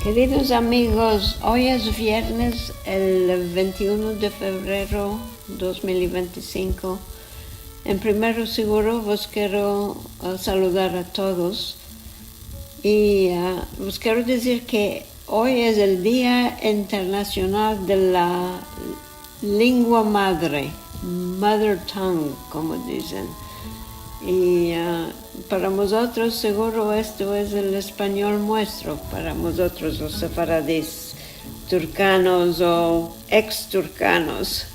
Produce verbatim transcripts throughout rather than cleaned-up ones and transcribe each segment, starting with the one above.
Keridos amigos, oy es viernes, el vente i uno de fevrero dos mil i vente i sinko. En primero, seguro, vos kero, ah, saludar a todos i, ah, vos kero dizir ke oy es el Dia Internasional de la Lengua Madre, Mother Tongue, komo dizen. I, ah, para mozotros, seguro, esto es el espanyol muestro, para mozotros los sefaradis, turkanos o eks-turkanos,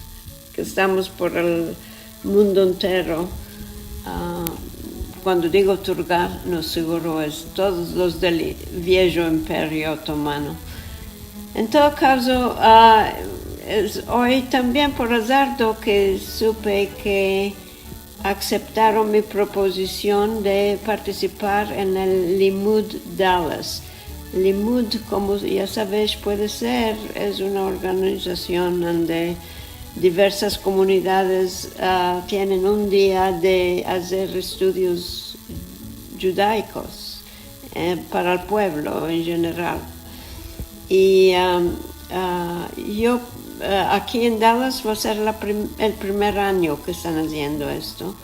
ke estamos por el mundo entero. Ah, kuando digo turkano, seguro es todos los del viejo Imperio Otomano. En todo kazo, ah, es oy tambien por azardo ke supe ke aseptaron mi propozision de partisipar en el Limud Dallas. Limud, komo ya savesh, puede ser, es una organizasion ande diversas komunidades, ah, tienen un dia de azer estudios djudaikos, eh, para el puevlo en jeneral. I, am, ah, yo, ah, aki en Dallas va a ser la prim-, el primer anyo ke estan aziendo esto.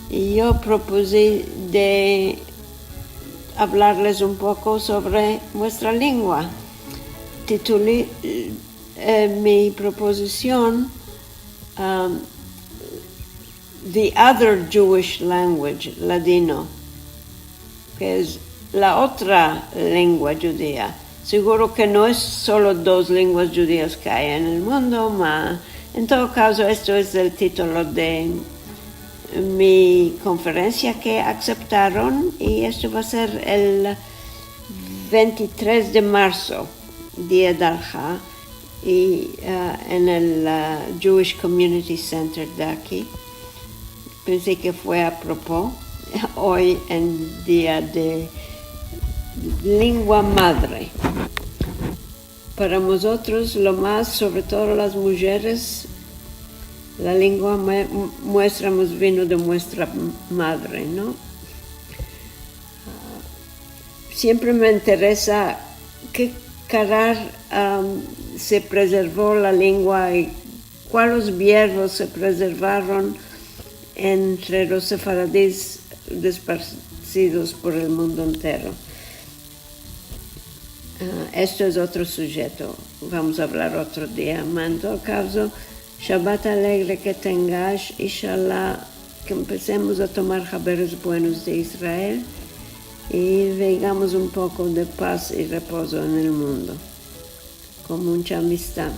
I yo propozi de avlarles un poko sovre muestra lengua. Tituli, eh, mi propozision, am, The Other Jewish Language, Ladino, ke es la otra lengua djudia. Seguro ke no es solo dos lenguas djudias ke ay en el mundo, ma en todo kazo esto es el titulo de mi konferensia ke aseptaron, i esto va a ser el vente i tres de marso, dia de Alha, i, ah, en el, ah, Jewish Community Center de aki. Pensi ke fue a propos, oy en dia de lengua madre. Para mozotros, lo mas, sovre todo las mujeres, la lengua mue-, muestra mos vino de muestra madre, no? Ah, siempre me interesa ke karar, am, se prezervo la lengua i kualos vierbos se prezervaron entre los sefaradis desparsidos por el mundo entero. Ah, esto es otro sujeto, vamos a avlar otro dia. Ma en todo kazo, Shabat alegre ke tengash, inshallah, ke empesemos a tomar haberes buenos de Israel i veigamos un poko de paz i repozo en el mundo, kon muncha amistad.